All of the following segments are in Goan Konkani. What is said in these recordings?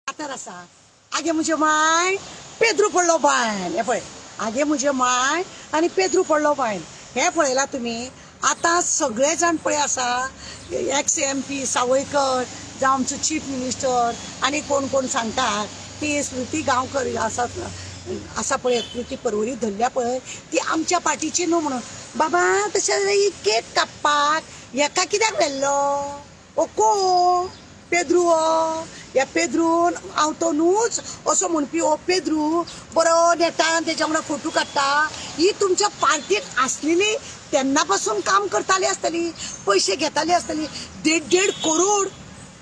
कातर आसा. आगे म्हजे माय, पेद्रू पडलो बांयन. हें पळय, आगे म्हजे माय आनी पेद्रू पडलो बांयन, हें पळयलां तुमी. आतां सगळे जाण पळय आसा, एक्स एम पी सावयकर जावं आमचो चीफ मिनिस्टर आनी कोण कोण सांगतात की स्मृती गांवकर आसा आसा पळय, स्मृती परवरी धरल्या पळय, ती आमच्या पार्टीची न्हू म्हणून. बाबा, तशें जाल्यार ही केक कापपाक हेका कित्याक व्हेल्लो? ओ कोण पेद्रू? हो ह्या पेद्रून हांव तो न्हूच असो म्हणपी हो पेद्रू बरो नेटान तेज्या वांगडा फोटो काडटा. ही तुमच्या पार्टीन आसलेली तेन्ना पासून काम करताली आसतली, पयशे घेताली आसतली. देड देड करोड,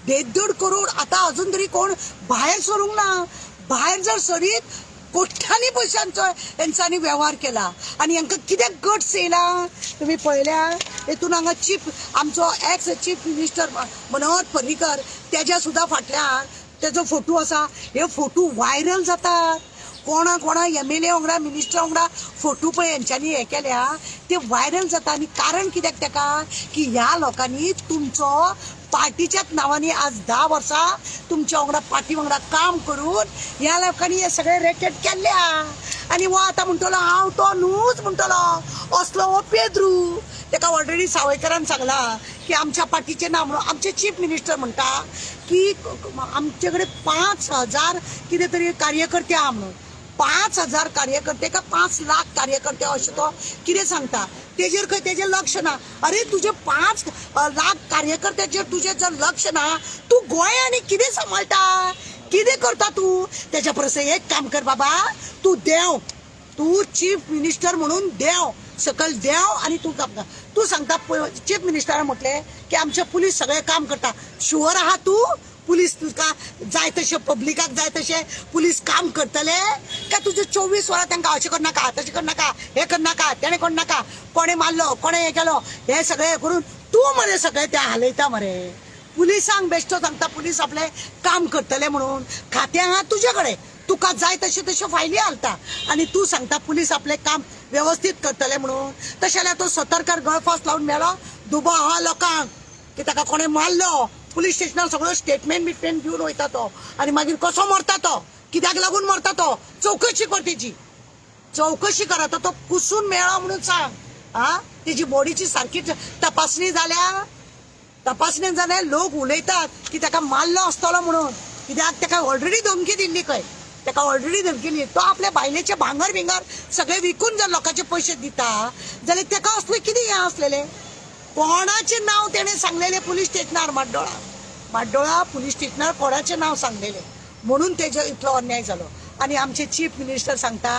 देड देड करोड. आतां अजून तरी कोण भायर सरूंक ना. भायर जर सरीत कोट्यांनी पयशांचो हेंच्यांनी वेव्हार केला आनी हांकां कित्याक गट्स येयला तुमी पळयल्या. हेतून हांगा चीफ आमचो ex chief minister Manohar Parrikar तेज्या सुद्दां फाटल्यान तेजो फोटो आसा. हे फोटो व्हायरल जातात. कोणा कोणा एमएलए वांगडा, मिनिस्टर वांगडा फोटो पळय हेंच्यांनी हे केल्या, ते व्हायरल जाता. आनी कारण कित्याक तेका की ह्या लोकांनी तुमचो पार्टीच्याच नांवांनी आज 10 वर्सां तुमच्या वांगडा पार्टी वांगडा काम करून ह्या लोकांनी हे सगळे रॅकेट केल्ले. आनी हो आतां म्हणटलो हांव तो न्हूच म्हणटलो, असलो हो पेद्रू. तेका ऑलरेडी सावयकरान सांगलां की आमच्या पार्टीचें ना म्हणून. आमचे चीफ मिनिस्टर म्हणटा की आमचे कडेन 5000 कितें तरी कार्यकर्ते आहा म्हणून. 5000 कार्यकर्ते का 5 लाख कार्यकर्ते अशें तो कितें सांगता, तेजेर खंय तेजें लक्ष ना. अरे, तुजे 5 लाख कार्यकर्त्याचेर तुजें जर लक्ष ना, तूं गोंय आनी कितें सांबाळटा, कितें करता तूं? तेज्या परस एक काम कर बाबा, तूं देंव, तूं चीफ मिनिस्टर म्हणून देंव, सकयल देंव आनी तूं काम कर. तूं सांगता, चीफ मिनिस्टरान म्हटलें की आमचे पुलीस सगळे काम करता. शुअर आहा तूं? पुलीस तुका जाय तशें, पब्लिकाक जाय तशें पुलीस काम करतले काय तुजे 24 वरां तांकां अशें करनाका, तशें करनाका, हें करनाका, तेणें करनाका, कोणें मारलो, कोणें हें केलो, हें सगळें करून तूं मरे सगळें तें हालयता मरे पुलिसांक. बेश्टो सांगता पुलीस आपलें काम करतले म्हणून. खातें आहा तुजे कडेन, तुका जाय तशें तश्यो फायली घालता आनी तूं सांगता पुलीस आपलें काम वेवस्थीत करतले म्हणून. तशें जाल्यार तो सतरकर गळफास लावन मेलो, दुबाव आहा लोकांक की ताका कोणें मारलो. पुलीस स्टेशनार सगळो स्टेटमेंट बिटमेंट दिवन वयता तो आनी मागीर कसो मरता तो, कित्याक लागून मरता तो, चवकशी कर तेजी, चवकशी कर. आतां तो कुसून मेळ्ळो म्हणून सांग. आ तेजी बॉडीची सारकी तपासणी जाल्या? तपासणी जाल्यार लोक उलयतात की ताका मारलो आसतलो म्हणून. कित्याक ताका ऑलरेडी धमकी दिल्ली खंय, ताका ऑलरेडी धमकी दिल्ली. तो आपल्या बायलेचे भांगर बिंगर सगळे विकून जर लोकांचे पयशे दिता जाल्यार ताका असलें कितें हें आसलेलें? कोणाचें नांव तेणें सांगलेलें पुलीस स्टेशनार? म्हाड्डोळा, म्हाड्डोळा पुलीस स्टेशनार कोणाचें नांव सांगलेलें म्हणून तेजेर इतलो अन्याय जालो? आनी आमचे चीफ मिनिस्टर सांगता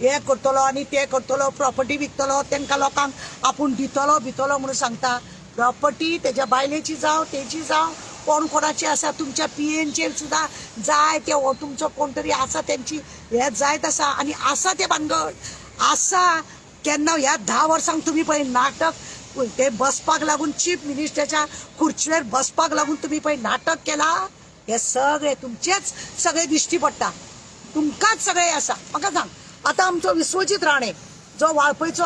हें करतलो आनी तें करतलो, प्रॉपर्टी विकतलो, तांकां लोकांक आपूण दितलो बितलो म्हणून सांगता. प्रॉपर्टी तेज्या बायलेची जावं, तेजी जावं, कोण कोणाची आसा, तुमच्या पीएनचेर सुद्दां जाय ते तुमचो कोण तरी आसा, तेंची हें जायत आसा. आनी आसा तें भानगड आसा केन्ना ह्या 10 वर्सांक तुमी पळय नाटक ते बसपाक लागून, चीफ मिनिस्टरच्या खुर्चेर बसपाक लागून तुमी पळय नाटक केला. हे सगळे तुमचेच सगळे दिश्टी पडटा, तुमकांच सगळे आसा. म्हाका सांग आतां, आमचो विश्वजीत राणे जो वाळपयचो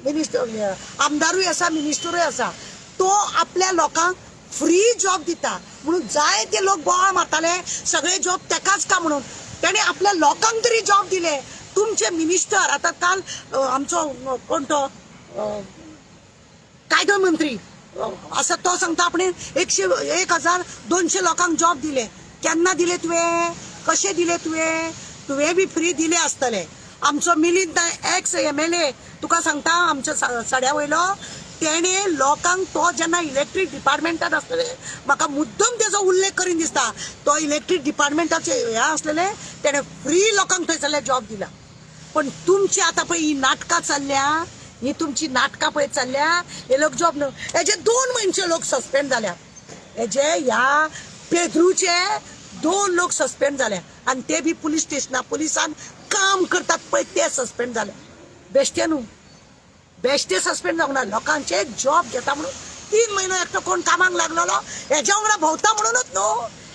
मिनिस्टर, आमदारूय आसा, मिनिस्टरूय आसा, तो आपल्या लोकांक फ्री जॉब दिता म्हणून जाय ते लोक बोवाळ मारताले, सगळे जॉब तेकाच का म्हणून. तेणे आपल्या लोकांक तरी जॉब दिले. तुमचे मिनिस्टर आतां काल आमचो कोण तो कायदो मंत्री आसा, तो सांगता आपणे 1200 लोकांक जॉब दिले. केन्ना दिले तुवें? कशें दिले तुवें? तुवें बी फ्री दिले आसतले. आमचो मिलिंद नायक एक्स एमएलए, तुका सांगता, आमच्या सड्या वयलो, तेणे लोकांक, तो जेन्ना इलेक्ट्रीक डिपार्टमेंटान आसलेले, म्हाका मुद्दम तेजो उल्लेख करीन दिसता, तो इलेक्ट्रीक डिपार्टमेंटाचे हे आसलेले, तेणे फ्री लोकांक थंयसरले जॉब दिला. पण तुमची आतां पळय ही नाटकां चल्ल्या, ही तुमची नाटकां पळय चल्ल्या. हे लोक जॉब न्हू. हेजे 2 मनशे लोक सस्पेंड जाल्या, हेजे ह्या पेद्रूचे 2 लोक सस्पेंड जाले आनी ते बी पुलीस स्टेशनार पुलिसान काम करतात पळय ते सस्पेंड जाले. बेश्टे न्हू, बेश्टे सस्पेंड जावंक ना. लोकांचे जॉब घेता म्हणून 3 म्हयनो एकटो कोण कामाक लागलेलो हेज्या वांगडा भोंवता म्हणूनच न्हू,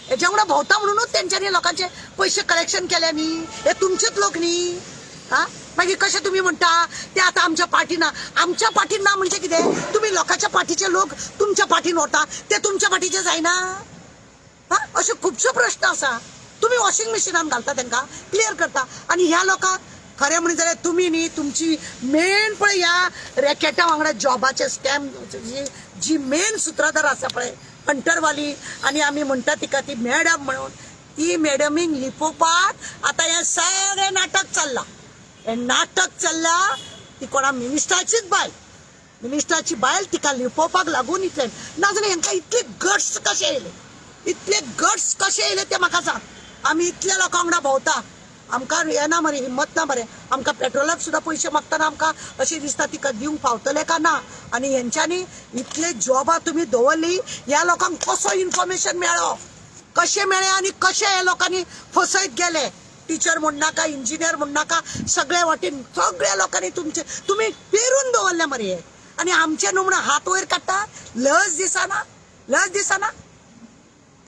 हेज्या वांगडा भोंवता म्हणूनच तेंच्यांनी लोकांचे पयशे कलेक्शन केले न्ही. हे तुमचेच लोक न्ही. हा, मागीर कशें तुमी म्हणटा ते आतां आमच्या पार्टी ना? आमच्या पार्टीन ना म्हणजे कितें? तुमी लोकांच्या पार्टीचे लोक तुमच्या पार्टीन व्हरता, ते तुमच्या पार्टीचे जायना? हा, अशे खुबशे प्रश्न आसा. तुमी वॉशिंग मशिनान घालता तांकां क्लियर करता. आनी ह्या लोकांक खरें म्हणीत जाल्यार तुमी न्ही तुमची मेन पळय ह्या रॅकेटा वांगडा जॉबाचे स्कॅम जी मेन सुत्राधार आसा पळय हंटरवाली आनी आमी म्हणटा तिका ती मॅडम म्हणून, ती मॅडमीक लिपोवपाक आतां हें सगळें नाटक चल्लां. हें नाटक चल्लां ती कोणा मिनिस्टराचीच बायल, मिनिस्टराची बायल तिका लिपोवपाक लागून इतलें, नाजाल्यार हेंकां इतले गट्स कशे येयले, इतले गट्स कशे येयले ते म्हाका सांग. आमी इतल्या लोकां वांगडा भोंवता, आमकां येना मरे, हिम्मत ना मरे. आमकां पेट्रोलाक सुद्दां पयशे मागतना आमकां अशें दिसता तिका दिवंक पावतले का ना. आनी हेंच्यांनी इतले जॉबां तुमी दवरली, ह्या लोकांक कसो इन्फॉर्मेशन मेळ्ळो, कशें मेळ्ळें आनी कशें हे लोकांनी फसयत गेले. टिचर म्हण नाका, इंजिनियर म्हण नाका, सगळे वाटेन सगळ्या लोकांनी तुमचे तुमी पेरून दवरले मरे हे. आनी आमचे न्हू म्हणून हात वयर काडटा, लज दिसना, लज दिसना.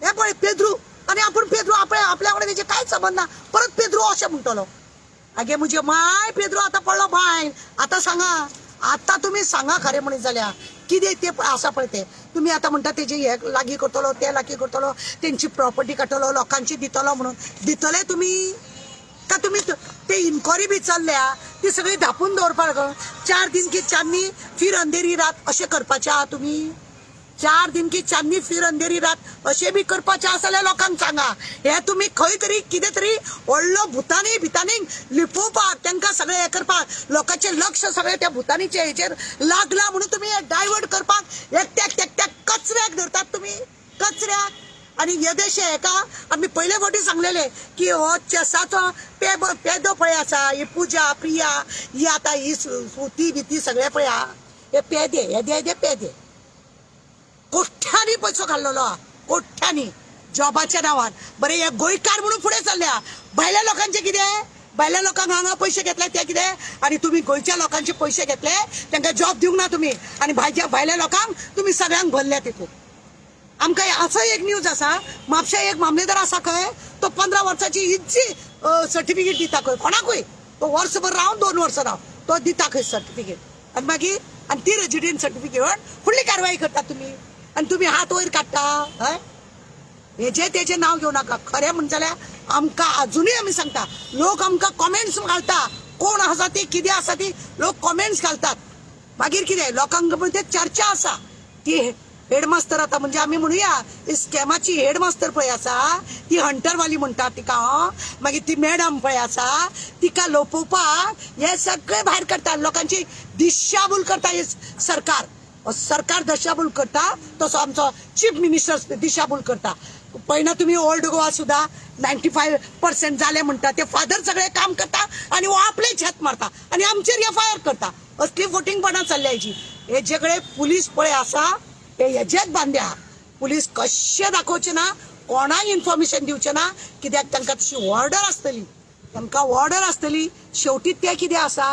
हे पळय पेद्रू, आनी आपूण पेद्रू आपल्या आपल्या वांगडा तेजे कांयच संबंद ना, परत पेद्रू अशें म्हणटलो. आगे म्हजे माय पेद्रू आतां पडलो बायल. आतां सांगा, आतां तुमी सांगा खरें म्हणीत जाल्यार कितें तें आसा पळय तें तुमी आतां म्हणटा तेजे हे लागीं करतलो, ते लागीं करतलो, तेंची प्रॉपर्टी काडटलो, लोकांची दितलो म्हणून, दितले तुमी का? तुमी ते इन्क्वायरी बी चल्ल्या ती सगळी धापून दवरपाक, 4 दिन की चांदनी फिर अंधेरी रात अशें करपाचें आहा तुमी. 4 दिन की चांदनी फिर अंधेरी रात अशें बी करपाचें आसा जाल्यार लोकांक सांगा. हे तुमी खंय तरी कितें तरी व्हडलो भुतानी भितानी लिपोवपाक तांकां सगळें हें करपाक, लोकांचें लक्ष सगळें त्या भुतानीच्या हेचेर लागलां म्हणून तुमी हें डायवर्ट करपाक एकट्याक एकट्याक कचऱ्याक धरतात तुमी, कचऱ्याक. आनी येदेशे हेका आमी पयले फावटी सांगलेले की हो चेसाचो पेदो पळय आसा, ही पुजा प्रिया ही आतां ही सुती बिती सगळें पळय आहा, हे पेदे येदे येदे पेदे कोठ्यांनी पयसो घाल्लेलो आहा, कोठ्यांनी जॉबाच्या नांवान. बरें हे गोंयकार म्हणून फुडें चल्ल्या, भायल्या लोकांचें कितें? भायल्या लोकांक हांगा पयशे घेतले ते कितें, आनी तुमी गोंयच्या लोकांचे पयशे घेतले, तांकां जॉब दिवंक ना तुमी, आनी भायल्या लोकांक तुमी सगळ्यांक भरल्या तितून. आमकां असो एक न्यूज आसा, म्हापशा एक मामलेदार आसा खंय, तो 15 वर्साची इज्जी सर्टिफिकेट दिता खंय कोणाकूय, तो वर्सभर रावन 2 वर्सां रावन तो दिता खंय सर्टिफिकेट. आनी मागीर आनी ती रेजिडेंट सर्टिफिकेट फुडली कारवाई करता तुमी, आनी तुमी हात वयर काडटा. हय, हेजे तेजें नांव घेवं नाका. खरें म्हण जाल्यार आमकां आजुनूय आमी सांगता, लोक आमकां कॉमेंट्स घालता, कोण आसा ती कितें आसा ती लोक कॉमेंट्स घालतात. मागीर कितें लोकांक ते चर्चा आसा ती हेडमास्तर आतां म्हणजे आमी म्हणुया स्कॅमाची हेडमास्तर पळय आसा ती हंटरवाली म्हणटा तिका, मागीर ती मॅडम पळय आसा तिका लोपोवपाक हे सगळे भायर करता, लोकांची दिशाभूल करता हे सरकार. सरकार दिशाभूल करता तसो आमचो चीफ मिनिस्टर दिशाभूल करता. पळयना तुमी ओल्ड गोवा सुद्दां 95% जाले म्हणटा, ते फादर सगळे काम करता आनी हो आपले छत मारता आनी आमचेर एफ I R करता. असली फटींगपणां चल्ल्या हेजी. हेजे कडेन पुलीस पळय आसा हे हेजेच बांद्या, पुलीस कशें दाखोवचे ना, कोणाक इन्फॉर्मेशन दिवचें ना, कित्याक तांकां तशी ऑर्डर आसतली, तांकां ऑर्डर आसतली. शेवटी ते कितें आसा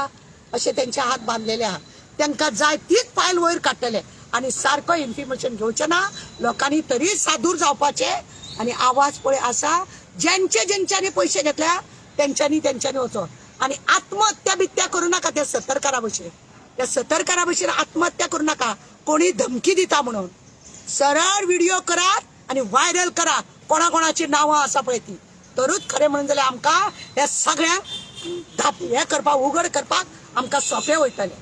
अशें तेंचे हात बांदलेले आहा, तांकां जाय तीच फायल वयर काडटले आनी सारको इन्फॉर्मेशन घेवचें ना लोकांनी, तरी सादूर जावपाचें. आनी आवाज पळय आसा, जेंचे जेंच्यांनी पयशे घेतल्या तेंच्यांनी तेंच्यांनी वचो आनी आत्महत्या बित्या करूं नाका. त्या सतरकारा भशेन, त्या सतरकारा भशेन आत्महत्या करूं नाका, कोणी धमकी दिता म्हणून. सरळ व्हिडिओ करात आनी व्हायरल करा, कोणा कोणाची नांवां आसा पळय ती, तरूच खरें म्हणून जाल्यार आमकां हे सगळ्यांक हे करपाक, उगड करपाक आमकां सोंपें वयतलें.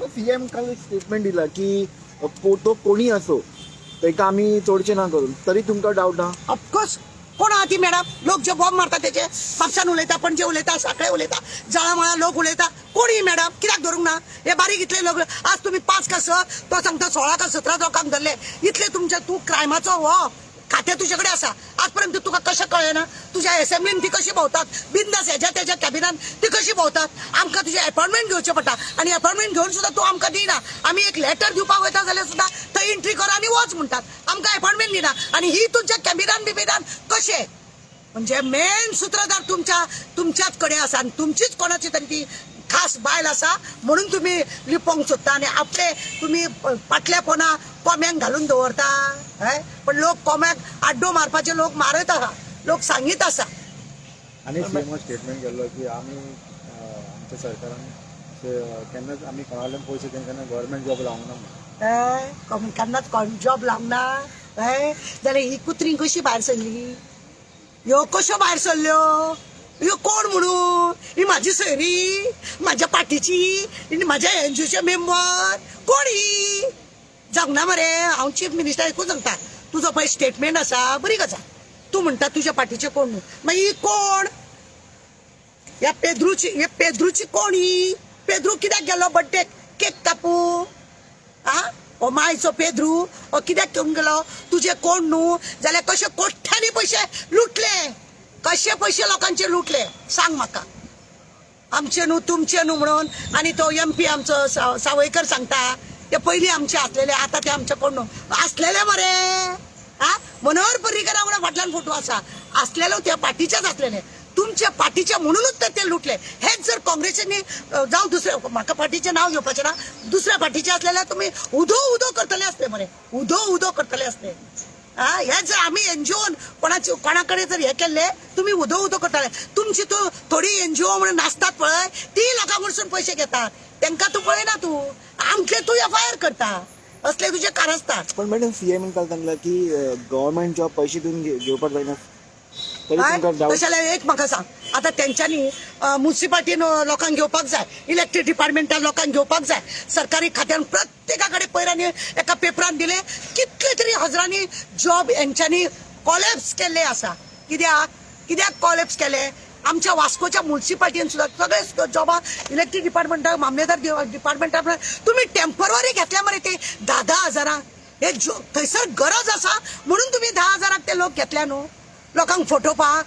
सीएम काल एक स्टेटमेंट दिला की तो कोणी असो ताका आमी चडशे ना करून, तरी तुमकां डावट आहा? ऑफकोर्स कोण आहा ती मॅडम, लोक जे बॉम्ब मारता तेचे म्हापशान उलयता, पणजे उलयता, साखळे उलयता, जळामळा लोक उलयता, कोण ही मॅडम कित्याक धरूंक ना? हे बारीक इतले लोक आज तुमी 5 का 6, तो सांगता 16 का 17 लोकांक धरले, इतले तुमच्या तूं क्रायमाचो हो खातें तुजे कडेन आसा, आजपर्यंत तुका कशें कळ्ळें ना? तुज्या एसेंब्लीन ती कशी भोंवतात बिंदास, हेज्या तेज्या कॅबिनान ती कशी भोंवतात? आमकां तुजें अपॉयंटमेंट घेवचें पडटा आनी अपॉयंटमेंट घेवन सुद्दां तूं आमकां दिना. आमी एक लेटर दिवपाक वयता जाल्यार सुद्दां थंय एंट्री कर आनी वच म्हणटात, आमकां अपॉयंटमेंट दिना. आनी ही तुमच्या कॅबिनान बिबिनान कशें? म्हणजे मेन सुत्रधार तुमच्या तुमच्याच कडेन आसा आनी तुमचीच कोणाची तरी ती खास बायल आसा म्हणून तुमी लिपोवंक सोदता आनी आपले तुमी पाटल्या पोना कोम्यांक घालून दवरता. हय, पण लोक कोम्याक आड्डो मारपाचे लोक मारत आहा, लोक सांगीत आसा. आनी सीएमओ स्टेटमेंट केल्लो की आमी आमच्या सरकारान केन्नाच आमी कोणाले पयशे घेवन केन्ना गव्हर्मेंट जॉब लावंक ना म्हणून. केन्नाच जॉब लावंक ना. हय, जाल्यार ही कुत्री कशी भायर सरली? ह्यो कश्यो भायर सरल्यो, ह्यो कोण म्हणून, ही म्हाजी सोयरी, म्हाज्या पार्टीची, म्हाज्या एनजीओचे मेंबर कोण ही जावंक ना मरे. हांव चीफ मिनिस्टर एकूच सांगता, तुजो पळय स्टेटमेंट आसा बरी गजाल, तूं म्हणटा तुज्या पार्टीचे कोण न्हू, मागीर ही कोण? ह्या पेद्रूची, हे पेद्रूची कोण ही? पेद्रू कित्याक गेलो बड्डेक केक कापू? आ हो मायचो पेद्रू हो कित्याक घेवन गेलो? तुजे कोण न्हू जाल्यार कशे कोट्यांनी पयशे लुटले, कशे पयशे लोकांचे लुटले सांग म्हाका. आमचे न्हू तुमचे न्हू म्हणून. आनी तो एम पी आमचो सावयकर सांगता ते पयलीं आमचे आसलेले, आतां ते आमचे कोण न्हू आसलेले मरे. आ मनोहर पर्रीकरा वांगडा फाटल्यान फोटो आसा, आसलेलो त्या पार्टीचेच आसलेले, तुमच्या पार्टीचे म्हणूनच तर ते लुटले. हेच जर काँग्रेसीनी जावं दुसऱ्या, म्हाका पार्टीचें नांव घेवपाचें ना, दुसऱ्या पार्टीचे आसलेले तुमी उदो उदो करतले आसले मरे, उदो उदो करतले आसले. आ हेच जर आमी एनजीओन कोणाचे कोणा कडेन जर हे केल्ले तुमी उदो उदो करताले. तुमची तूं थोडी एनजीओ म्हणून नाचतात पळय, ती लोकां कडसून पयशे घेतात, तेंकां तूं पळयना, तूं आमचे तूं एफआयआर करता, असले तुजे कारस्थान. पण मॅडम, सीएम काल सांगला की गव्हर्नमेंट जॉब पैसे दिवन घेवपाक जायना, तरी काय? तुमकां डाऊट? तशें जाल्यार एक म्हाका सांग, आतां तेंच्यांनी मुन्सिपाल्टीन लोकांक घेवपाक जाय, इलेक्ट्रीक डिपार्टमेंटान लोकांक घेवपाक जाय, सरकारी खात्यान प्रत्येका कडेन पयर आनी एका पेपरान दिले कितले तरी हजारांनी जॉब हेंच्यांनी कॉलेप्स केल्ले आसा. कित्याक कित्याक कॉलेप्स केले? आमच्या वास्कोच्या मुन्सिपाल्टीन सुद्दां सगळे जॉबां इलेक्ट्रीक डिपार्टमेंटाक, मामलेदार डिपार्टमेंटाक तुमी टेम्पररी घेतल्या मरे ते 10-10 हजारांक. हे थंयसर गरज आसा म्हणून तुमी 10 हजारांक ते लोक घेतल्या न्हू लोकांक फटोवपाक,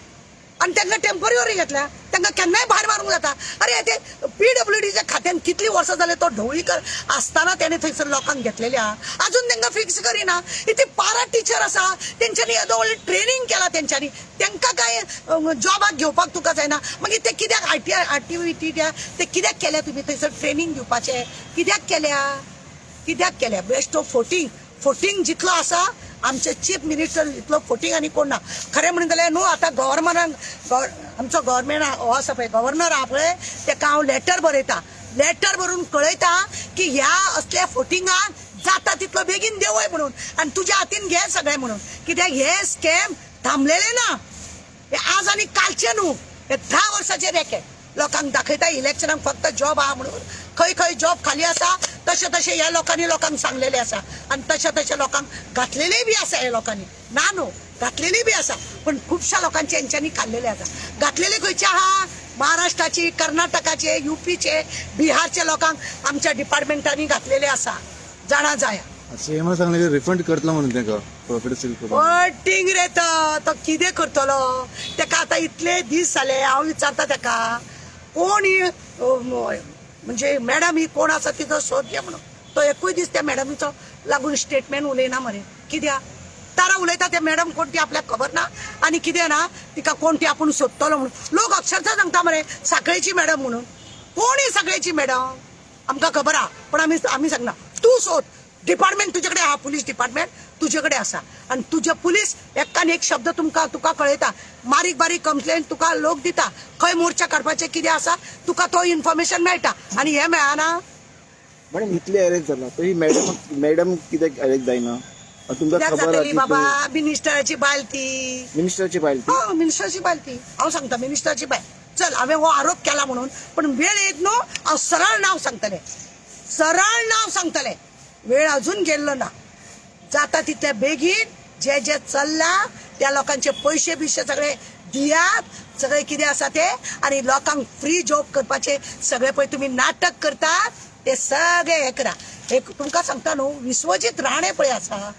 आनी तांकां टेम्पररी घेतल्या, तांकां केन्नाय भायर मारूंक जाता. अरे ते पीडब्ल्यूडीच्या खात्यान कितली वर्सां जाले तो ढवळीकर आसतना तेणें थंयसर लोकांक घेतलेले आहा, अजून तांकां फिक्स करिना. इथे पारा टिचर आसा, तेंच्यांनी येदो व्हडलें ट्रेनींग केलां तेंच्यांनी, तांकां काय जॉबाक घेवपाक तुका जायना? मागीर ते कित्याक I T I R T V T ते कित्याक केल्या तुमी थंयसर ट्रेनींग दिवपाचें कित्याक केल्या, कित्याक केल्या? बेश्टो फोटींग, फोटींग जितलो आसा आमचे चीफ मिनिस्टर इतलो फोटींग आनी कोण ना. खरें म्हणून जाल्यार न्हू आतां गव्हर्नरान, आमचो गव्हर्मेंट हो आसा पळय, गव्हर्नर आहा पळय, तेका हांव लेटर बरयता, लेटर बरोवन कळयता की ह्या असल्या फोटिंगाक जाता तितलो बेगीन देंवय म्हणून, आनी तुज्या हातीन घे सगळें म्हणून. कित्याक हे स्कॅम थांबलेले ना, हे आज आनी कालचे न्हू, हे 10 वर्साचे रॅकेट लोकांक दाखयता. इलेक्शनाक फक्त जॉब आहा म्हणून खंय खंय जॉब खाली आसा, तशें तशें ह्या लोकांनी लोकांक सांगलेलें आसा, आनी तशें तशें लोकांक घातलेलें बी आसा ह्या लोकांनी, ना न्हू घातलेली बी आसा, पण खुबश्या लोकांचे हेंच्यांनी खाल्लेले आसा. घातलेले खंयचे आहा? महाराष्ट्राची, कर्नाटकाचे, युपीचे, बिहारचे लोकांक आमच्या डिपार्टमेंटांनी घातलेले आसा. जाणा जाया. सीएमान सांगलें की रिफंड करतलो म्हणून तांकां प्रॉफिट सील करून. फटींग रे तो, तो कितें करतलो? तेका आतां इतले दीस जाले हांव विचारता तेका, कोण ही म्हणजे मॅडम ही कोण आसा तिचो सोद घे म्हणून. तो एकूय दीस त्या मॅडमीचो लागून स्टेटमेंट उलयना मरे. कित्याक तारा उलयता ते मॅडम कोण ती आपल्याक खबर ना, आनी कितें ना तिका कोण ती आपूण सोदतलो म्हणून. लोक अक्षरशः सांगता मरे साखळेची मॅडम म्हणून. कोण ही साखळेची मॅडम आमकां खबर आहा, पण आमी आमी सांगना. तूं सोद, डिपार्टमेंट तुजे कडेन आहा, पुलीस डिपार्टमेंट तुजे कडेन आसा, आनी तुजे पुलीस एकान एक शब्द तुमकां तुका कळयता, बारीक बारीक कंप्लेन तुका लोक दिता, खंय मोर्चा काडपाचें कितें आसा तुका तो इन्फॉर्मेशन मेळटा, आनी हें मेळना. मॅडम, इतले अरेस्ट जाला तरी मॅडम मॅडम कित्याक अरेस्ट जायना? तुमकां कित्याक खबर जातली आहा बाबा? मिनिस्टराची बायल ती. मिनिस्टराची बायल ती? हा, मिनिस्टराची बायल ती. हांव सांगता मिनिस्टराची बायल. चल हांवें हो आरोप केला म्हणून, पण वेळ येत न्हू हांव सरळ नांव सांगतलें, सरळ नांव सांगतलें. वेळ अजून गेल्लो ना. जाता तितले बेगीन जे जे चल्लां त्या लोकांचे पयशे बिशे सगळे दियात, सगळे कितें आसा ते, आनी लोकांक फ्री जॉब करपाचे सगळे पळय तुमी नाटक करतात ते सगळे हे करा. एक तुमकां सांगता न्हू, विश्वजीत राणे पळय आसा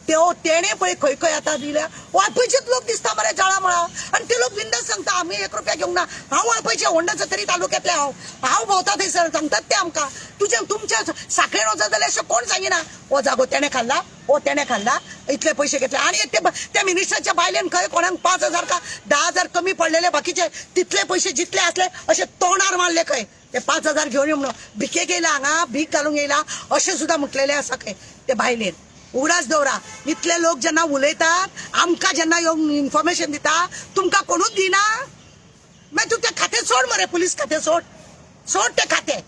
त्यो, तेणे पळय खंय खंय आतां दिल्या वाळपयचेच लोक दिसता मरे जळामळा, आनी ते लोक बिंदास सांगता आमी 1 रुपया घेवंक ना. हांव वाळपयचे, होंडा सत्तरी तालुक्यांतले हांव, हांव भोंवता थंयसर, सांगतात ते आमकां. तुजें तुमच्या साखळेन वचत जाल्यार अशें कोण सांगिना हो जागो तेणें खाल्ला, हो तेणें खाल्ला, इतले पयशे घेतले. आनी ते त्या मिनिस्टराच्या बायलेन खंय कोणाक 5,000 का 10,000 कमी पडलेले बाकीचे तितले पयशे जितले आसले अशे तोंडार मारले खंय, ते 5,000 घेवन यो म्हणून भिकेक येयला हांगा, भीक घालूंक येयला अशें सुद्दां म्हटलेलें आसा खंय ते बायलेन. उगडास दवरा, इतले लोक जेन्ना उलयतात आमकां जेन्ना येवन इन्फॉर्मेशन दिता, तुमकां कोणूच दिना. मागीर तूं तें खातें सोड मरे, पुलीस खातें सोड, सोड तें खातें,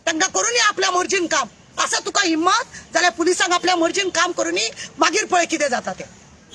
तांकां करूनी आपल्या मर्जीन काम. आसा तुका हिम्मत जाल्यार पुलिसांक आपल्या मर्जीन काम करूनी, मागीर पळय कितें जाता तें.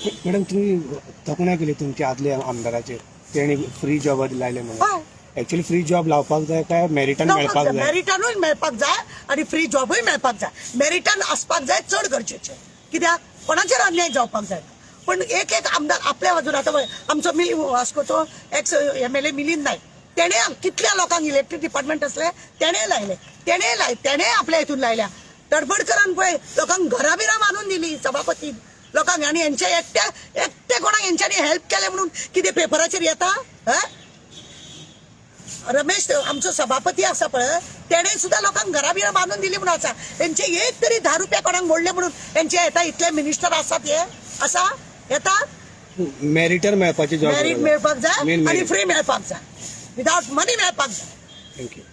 मॅडम, तुम्ही तोखणाय केली तुमच्या आदल्या आमदाराचेर, तेणी फ्री जॉब लायले म्हणून. हय. एक्चुअली फ्री जॉब लावपाक जाय काय मेरिटान मेळपाक जाय? मेरिटानूय मेळपाक जाय आनी फ्री जॉबूय मेळपाक जाय. मेरिटान आसपाक जाय चड गरजेचें, कित्याक कोणाचेर अन्याय जावपाक जायना. पण एक एक आमदार आपल्या बाजून, आतां पळय आमचो वास्कोचो एक्स एमएलए मिलिंद नायक, तेणें कितल्या लोकांक इलेक्ट्रीक डिपार्टमेंट आसलें तेणें लायलें, तेणें लाय तेणें आपल्या हितून लायल्या. तडफडकरान पळय लोकांक घरां बिरां बांदून दिली सभापतीन लोकांक. आनी हेंच्या एकट्या एकटे कोणाक हेंच्यांनी हेल्प केलें म्हणून कितें पेपराचेर येता? हय, रमेश आमचो सभापती आसा पळय, तेणें सुद्दां लोकांक घरां बिरां बांदून दिली म्हणून आसा. तेंचे एक तरी 10 रुपया कोणाक मोडले म्हणून तेंचे येता? इतले मिनिस्टर आसात, हे आसा येता? मेरिटान मेळपाचे जॉब. मेरीट मेळपाक जाय आनी फ्री मेळपाक जाय, विदाउट मनी मेळपाक जाय. Thank you.